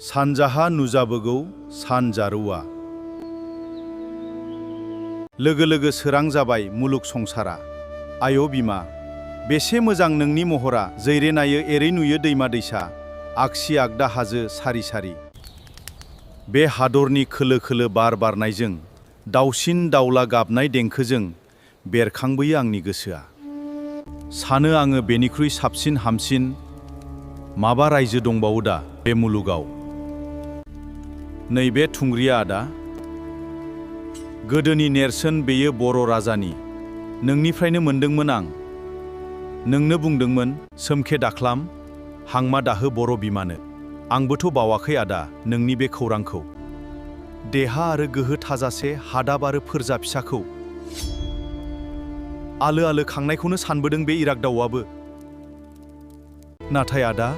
सानजाहा नुजाबोगौ सानजारुआ। लोगो लोगो सोरां जाबाय मुलुग संसारा। आय' बिमा, बेसे मोजां नोंनि महरा, जैरे नायो एरै नुयो दैमा दैसा, आगसि आगदा हाजो सारि सारि। बे हादरनि खोलो खोलो बार बारनायजों, दाउसिन दाउला गाबनाय देंखोजों बेरखांबोयो आंनि गोसोआ। सानो आङो बेनिख्रुइ साबसिन हामसिन माबा रायजो दंबावो दा बे मुलुगाव। नैबे थुंग्रिया आदा, गोदोनि नेरसोन बेयो बर' राजानि, नोंनिफ्रायनो मोनदोंमोन आं। नोंनो बुंदोंमोन सोमखे दाख्लाम, हांमा दाहो बर' बिमानो। आंबोथ' बावाखै आदा नोंनि बे खौरांखौ। देहा आरो गोहो थाजासे हादाब आरो फोरजा फिसाखौ आलो आलो खांनायखौनो सानबोदों बे इरागदावआबो। नाथाय आदा,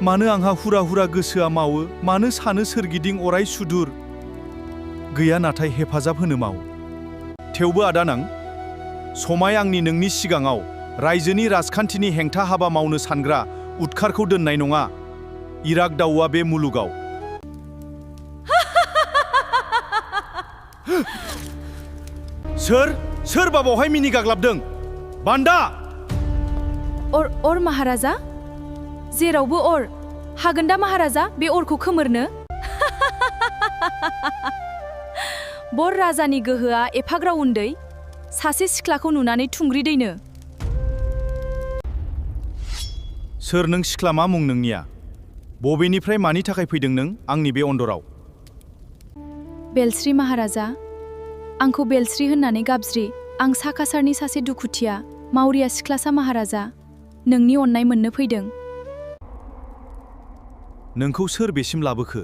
मानो आंहा हुरा हुरा गोसोआ मावो, मानो सानो सोरगिदिं अराय सुदुर। गैया नाथाय हेफाजाब होनो माव। थेवबो आदा नों, समाय आंनि नोंनि सिगाङाव रायजोनि राजखान्थिनि हेंथा हाबा मावनो सानग्रा उदखारखौ दोननाय नङा। इरागदावआ बे मुलुगाव। सोरबा बावहाय मिनिगाग्लाबदों? बान्दा! अर महाराजा? जेरावबो अर। हागोन दा महाराजा बे अरखौ खोमोरनो? बर राजानि गोहोआ एफाग्रा उन्दै, सासे सिख्लाखौ नुनानै थुंग्रि दैनो। सोर नों सिख्ला, मा मुं नोंनिया? बबेनिफ्राय मानि थाखाय फैदों नों आंनि बे अन्दराव? बेलस्रि महाराजा, आंखौ बेलस्रि होननानै गाबज्रि। आं साखासारनि सासे दुखुथिया, मावरिया सिख्लासा महाराजा। नोंनि अननाय मोननो फैदों। नोंखौ सोर बेसिम लाबोखो?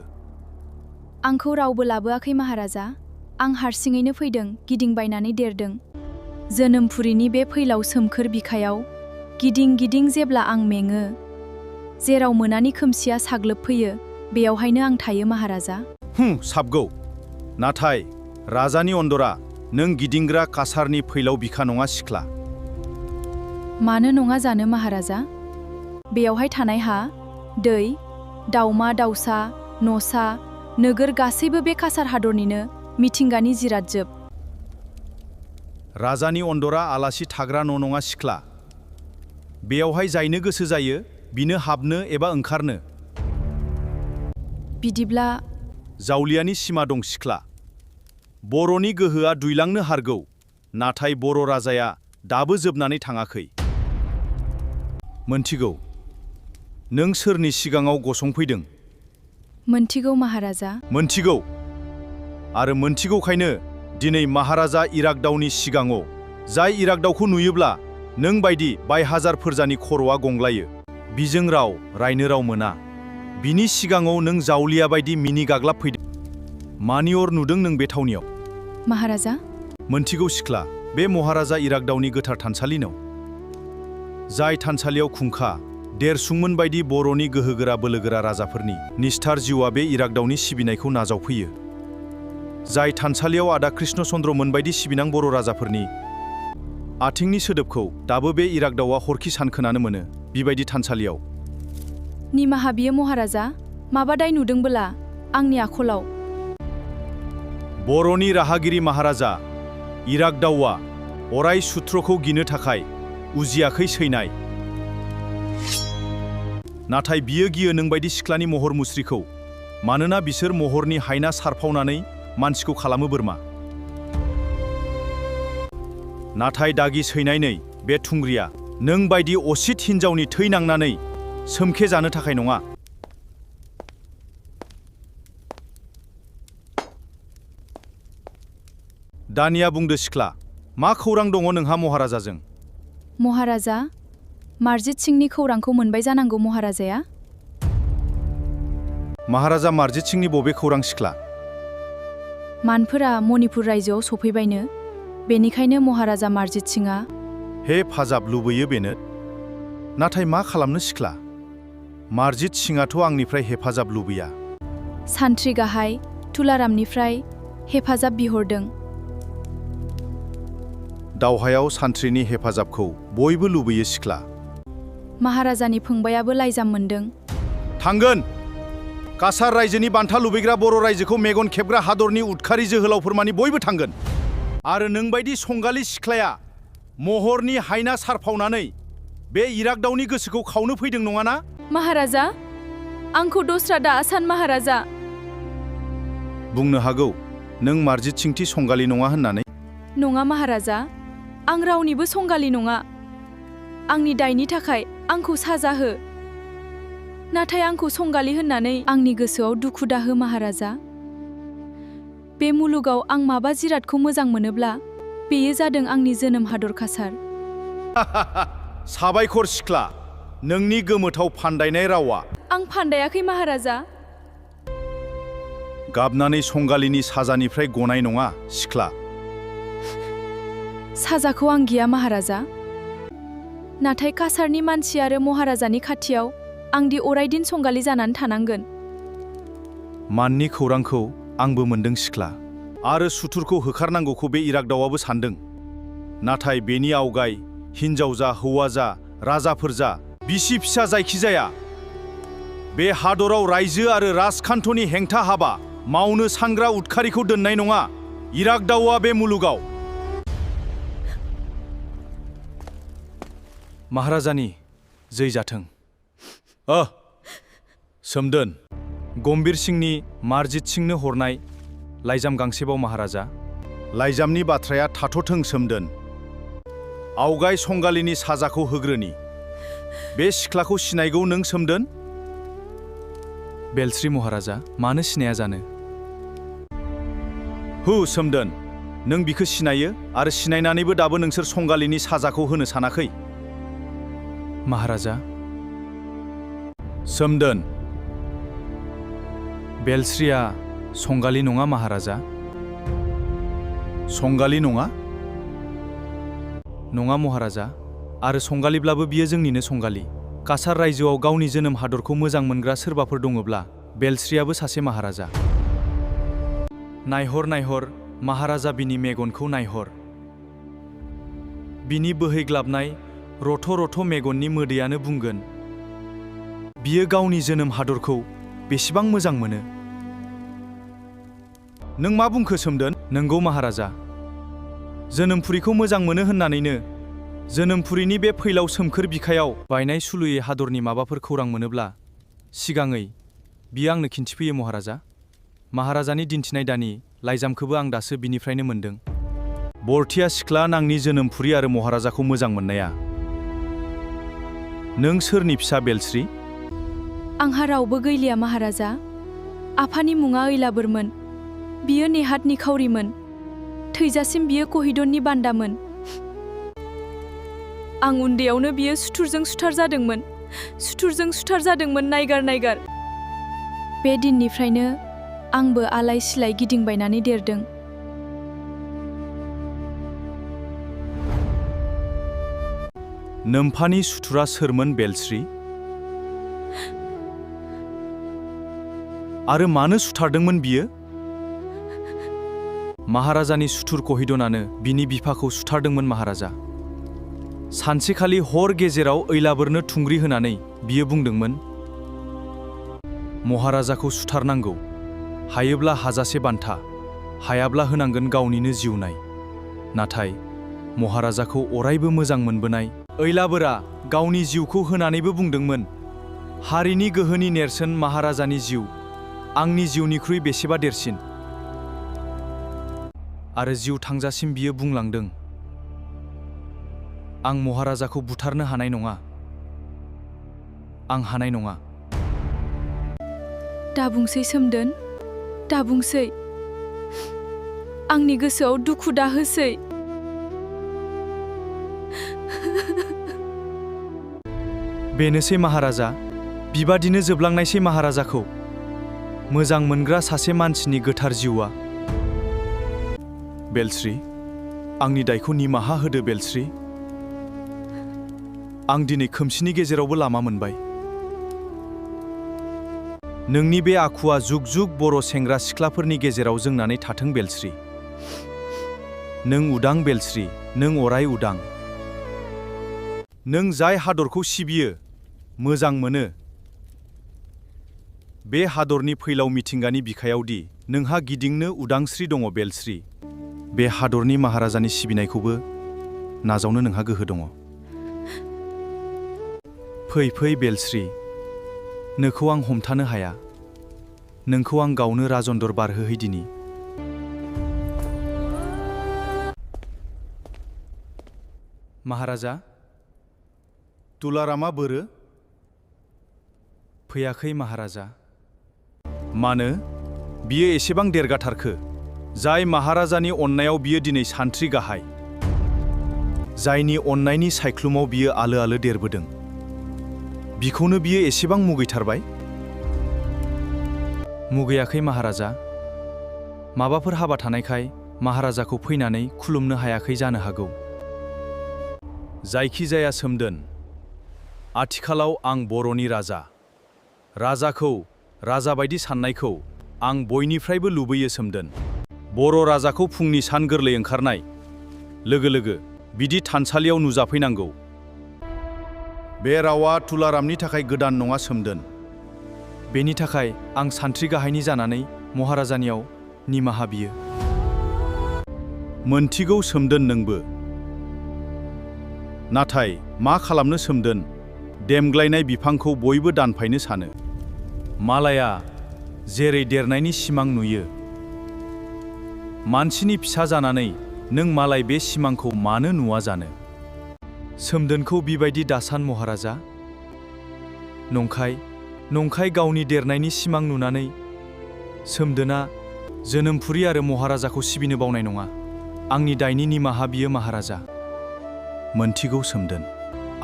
आंखौ रावबो लाबोआखै महाराजा। आं हारसिङैनो फैदों, गिदिंबायनानै देरदों। जोनोमपुरिनि बे फैलाव सोमखोर बिखायाव गिदिं गिदिं जेब्ला आं मेङो, जेराव मोनानि खोमसिया साग्लोबफैयो, बेयावहायनो आं थायो महाराजा। साबगौ। नाथाय राजानि अन्दरा, नों गिदिंग्रा कासारनि फैलाव बिखा नङा सिख्ला। मानो नङा जानो महाराजा? बेयावहाय थानाय हा, दै, दाउमा दाउसा, न'सा, नोगोर गासैबो बे कासार हादरनिनो मिथिंगानि जिरादजोब। राजानि अन्दरा आलासि थाग्रा न' नङा सिख्ला। बेयावहाय जायनो गोसो जायो बिनो हाबनो एबा ओंखारनो। बिदिब्ला जावलियानि सिमा दं सिख्ला। बर'नि गोहोआ दुइलांनो हारगौ, नाथाय बर' राजाया दाबो जोबनानै थाङाखै। मोनथिगौ नों सोरनि सिगाङाव गसंफैदों? मोनथिगौ महाराजा। मोनथिगौ, आरो मोनथिगौखायनो दिनै महाराजा इरागदावनि सिगाङाव, जाय इरागदावखौ नुयोब्ला नों बायदि बाय हाजार फोरजानि खर'आ गंग्लायो। बिजों राव रायनो राव मोना। बिनि सिगाङाव नों जावलिया बायदि मिनि गाग्लाब फैदों। मानि अर नुदों नों बे थावनियाव? महाराजा? मोनथिगौ सिख्ला, बे महाराजा इरागदावनि गोथार थानसालि न'। जाय थानसालियाव खुंखा, देरसुंमोन बायदि बर'नि गोहोगोरा बोलोगोरा राजाफोरनि निस्थार जिउआ बे इरागदावनि सिबिनायखौ नाजावफैयो। जाय थानसालियाव आदा कृष्ण चन्द्रमोन बायदि सिबिनां बर' राजाफोरनि आथिंनि सोदोबखौ दाबो बे इरागदावआ हरखि सान खोनानो मोनो, बिबायदि थानसालियाव। निमाहा बियो महाराजा, माबा दाय नुदोंबोला आंनि आखलाव। बर'नि राहागिरि महाराजा इरागदावआ अराय सुथ्रखौ गिनो थाखाय उजियाखै सैनाय। नाथाय बियो गियो नोंबायदि सिख्लानि महर मुस्रिखौ, मानोना बिसोर महरनि हायना सारफावनानै मानसिखौ खालामो बोरमा। नाथाय दागि सैनायनै बे थुंग्रिया नों बायदि असित हिन्जावनि थै नांनानै सोमखे जानो थाखाय नङा। दानिया बुंदो सिख्ला, मा खौरां दङ नोंहा महाराजाजों? महाराजा, मार्जित सिंनि खौरांखौ मोनबाय जानांगौ महाराजाया। महाराजा मार्जित सिंनि बबे खौरां सिख्ला? मानफोरा मणिपुर रायजोआव सफैबायनो, बेनिखायनो महाराजा मार्जित सिंआ हेफाजाब लुबैयो बेनो। नाथाय मा खालामनो सिख्ला? मार्जित सिंआथ' आंनिफ्राय हेफाजाब लुबैया। सान्थ्रि गाहाय तुलारामनिफ्राय हेफाजाब बिहरदों। दावहायाव सान्थ्रिनि हेफाजाबखौ बयबो लुबैयो सिख्ला। महाराजानि फंबायाबो लाइजाम मोनदों। थांगोन। काछार रायजोनि बान्था लुबैग्रा बर' रायजोखौ मेगन खेबग्रा हादरनि उदखारि जोहोलावफोर मानि बयबो थांगोन। आरो नोंबायदि संगालि सिख्लाया महरनि हायना सारफावनानै बे इरागदावनि गोसोखौ खावनो फैदों नङाना? महाराजा, आंखौ दस्रा दा सान महाराजा। बुंनो हागौ नों मार्जित सिंथि संगालि नङा होननानै। नङा महाराजा, आं रावनिबो संगालि नङा। आंनि दायनि थाखाय आंखौ साजा हो। नाथाय आंखौ संगालि होननानै आंनि गोसोआव दुखु दाहो महाराजा। बे मुलुगाव आं माबा जिरादखौ मोजां मोनोब्ला बेयो जादों आंनि जोनोम हादर काछार। साबायखर सिख्ला, नोंनि गोमोथाव फान्दायनाय रावा। आं फान्दायाखै महाराजा। गाबनानै संगालिनि साजानिफ्राय गनाय नङा सिख्ला। साजाखौ आं गिया महाराजा। नाथाय काछारनि मानसि आरो महाराजानि खाथियाव आंदि अरायदिन संगालि जानानै थानांगोन। माननि खौरांखौ आंबो मोनदों सिख्ला, आरो सुथुरखौ होखारनांगौखौ बे इरागदावाबो सानदों। नाथाय बेनि आवगाय हिन्जाव जा, हौवा जा, राजाफोर जा, बिसि फिसा जायखिजाया बे हादराव रायजो आरो राजखान्थनि हेंथा हाबा मावनो सानग्रा उदखारिखौ दोननाय नङा इरागदावा बे मुलुगाव। महाराजानि जै जाथों। सोमदोन, गम्भीर सिंनि मार्जित सिंनो हरनाय लाइजाम गांसेबाव महाराजा। लाइजामनि बाथ्राया थाथ'थों सोमदोन। आवगाय संगालिनि साजाखौ होग्रोनि। बे सिख्लाखौ सिनायगौ नों सोमदोन? बेलस्रि महाराजा, मानो सिनाया जानो? हु सोमदोन, नों बिखौ सिनायो आरो सिनायनानैबो दाबो नोंसोर संगालिनि साजाखौ होनो सानाखै? महाराजा, सोमदोन, बेलस्रिया संगालि नङा महाराजा। संगालि नङा? नङा महाराजा, आरो संगालिब्लाबो बियो जोंनिनो संगालि। काछार रायजोआव गावनि जोनोम हादरखौ मोजां मोनग्रा सोरबाफोर दङब्ला बेलस्रियाबो सासे महाराजा। नायहर नायहर महाराजा, बिनि मेगनखौ नायहर। बिनि बोहैग्लाबनाय रथ' रथ' मेगननि मोदैयानो बुंगोन बियो गावनि जोनोम हादरखौ बेसेबां मोजां मोनो। नों मा बुंखो सोमदोन? नंगौ महाराजा। जोनोमपुरिखौ मोजां मोनो होननानैनो जोनोमपुरिनि बे फैलाव सोमखोर बिखायाव बायनाय सुलुयै हादरनि माबाफोर खौरां मोनोब्ला सिगाङै बियो आंनो खिन्थिफैयो महाराजा। महाराजानि दिन्थिनाय दानि लाइजामखौबो आं दासो बिनिफ्रायनो मोनदों। बरथिया सिख्ला, नांनि जोनोमपुरि आरो महाराजाखौ मोजां मोननाया। नों सोरनि फिसा बेलस्रि? आंहा रावबो गैलिया महाराजा। आफानि मुङा ऐलाबोरमोन। बियो नेहात निखावरिमोन। थैजासिम बियो कहिदननि बान्दामोन। आं उन्दैयावनो बियो सुथुरजों सुथार जादोंमोन नायगार नायगार। बे दिननिफ्रायनो आंबो आलाय सिलाय गिदिंबायनानै देरदों। नोम्फानि सुथुरा सोरमोन बेलस्रि? आरो मानो सुथारदोंमोन बियो? महाराजानि सुथुर कहिदनानो बिनि बिफाखौ सुथारदोंमोन महाराजा। सानसेखालि हर गेजेराव ऐलाबोरनो थुंग्रि होनानै बियो बुंदोंमोन, महाराजाखौ सुथारनांगौ। हायोब्ला हाजासे बान्था, हायाब्ला होनांगोन गावनिनो जिउनाय। नाथाय महाराजाखौ अरायबो मोजां मोनबोनाय ऐलाबोरा गावनि जिउखौ होनानैबो बुंदोंमोन, हारिनि गोहोनि नेरसोन महाराजानि जिउ आंनि जिउनिख्रुइ बेसेबा देरसिन। आरो जिउ थांजासिम बियो बुंलांदों, आं महाराजाखौ बुथारनो हानाय नङा। आं हानाय नङा। दाबुंसै सोमदोन, दाबुंसै। आंनि गोसोआव दुखु दाहोसै। बेनोसै महाराजा, बिबादिनो जोबलांनायसै महाराजाखौ। मोजां मोनग्रा सासे मानसिनि गोथार जिउआ। बेलस्रि, आंनि दायखौ निमाहा होदो बेलस्रि। आं दिनै खोमसिनि गेजेरावबो लामा मोनबाय। नोंनि बे आखुआ जुग जुग बर' सेंग्रा सिख्लाफोरनि गेजेराव जोंनानै थाथों बेलस्रि। नों उदां बेलस्रि, नों अराय उदां। नों जाय हादरखौ सिबियो, मोजां मोनो, बे हादरनि फैलाव मिथिंगानि बिखायावदि नोंहा गिदिंनो उदांस्रि दङ बेलस्रि, बे हादरनि महाराजानि सिबिनायखौबो नाजावनो नोंहा गोहो दङ। फै फै बेलस्रि, नोखौ आं हमथानो हाया, नोंखौ आं गावनो राजन्दर बारहोहैदिनि। महाराजा, तुलारामा बोरो? फैयाखै महाराजा। मानो? बियो एसेबां देरगाथारखो? जाय महाराजानि अननायाव बियो दिनै सान्थ्रि गाहाय, जायनि अननायनि सायख्लुमाव बियो आलो आलो देरबोदों, बिखौनो बियो एसेबां मुगैथारबाय? मुगैयाखै महाराजा। माबाफोर हाबा थानायखाय महाराजाखौ फैनानै खुलुमनो हायाखै जानो हागौ। जायखिजाया सोमदोन, आथिखालाव आं बर'नि राजा। राजाखौ, राजा बायदि साननायखौ आं बयनिफ्रायबो लुबैयो सोमदोन। बर' राजाखौ फुंनि सान गोरलै ओंखारनाय लोगो लोगो बिदि थानसालियाव नुजाफैनांगौ। बे रावा तुलारामनि थाखाय गोदान नङा सोमदोन। बेनि थाखाय आं सान्थ्रि गाहायनि जानानै महाराजानियाव निमाहा बियो। मोनथिगौ सोमदोन नोंबो। नाथाय मा खालामनो सोमदोन, देमग्लायनाय बिफांखौ बयबो दानफायनो सानो। मालाया जेरै देरनायनि सिमां नुयो, मानसिनि फिसा जानानै नों मालाय बे सिमांखौ मानो नुवा जानो? सोमदोनखौ बिबायदि दासान महाराजा। नंखाय गावनि देरनायनि सिमां नुनानै सोमदोना जोनोमपुरि आरो महाराजाखौ सिबिनो बावनाय नङा। आंनि दायनि निमाहा बियो महाराजा। मोनथिगौ सोमदोन,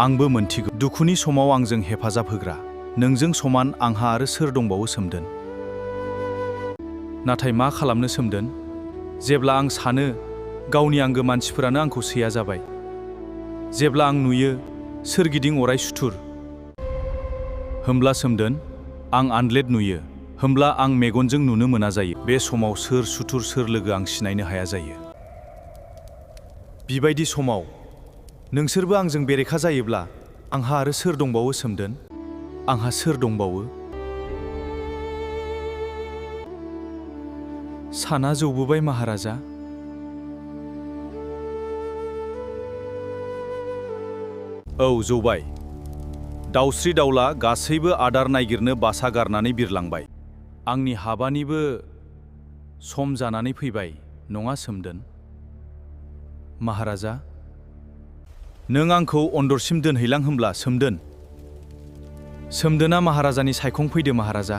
आंबो मोनथिगौ। दुखुनि समाव आंजों हेफाजाब होग्रा नोंजों समान आंहा आरो सोर दंबावो सोमदोन? नाथाय मा खालामनो सोमदोन, जेब्ला आं सानो गावनि आंगो मानसिफोरानो आंखौ सैया जाबाय, जेब्ला आं नुयो सोरगिदिं अराय सुथुर, होमब्ला सोमदोन आं आनलेट नुयो, होमब्ला आं मेगनजों नुनो मोना जायो। बे समाव सोर सुथुर सोर लोगो आं सिनायनो हाया जायो। बिबायदि समाव नोंसोरबो आंजों बेरेखा जायोब्ला आंहा आरो सोर दंबावो सोमदोन? आंहा सोर दंबावो? साना जौबोबाय महाराजा। औ जौबाय। दाउस्रि दाउला गासैबो आदार नागिरनो बासा गारनानै बिरलांबाय। आंनि हाबानिबो सम जानानै फैबाय नङा सोमदोन? महाराजा, नों आंखौ अन्दरसिम दोनहैलां होमब्ला सोमदोन? सोमदोना महाराजानि सायखं फैदो महाराजा।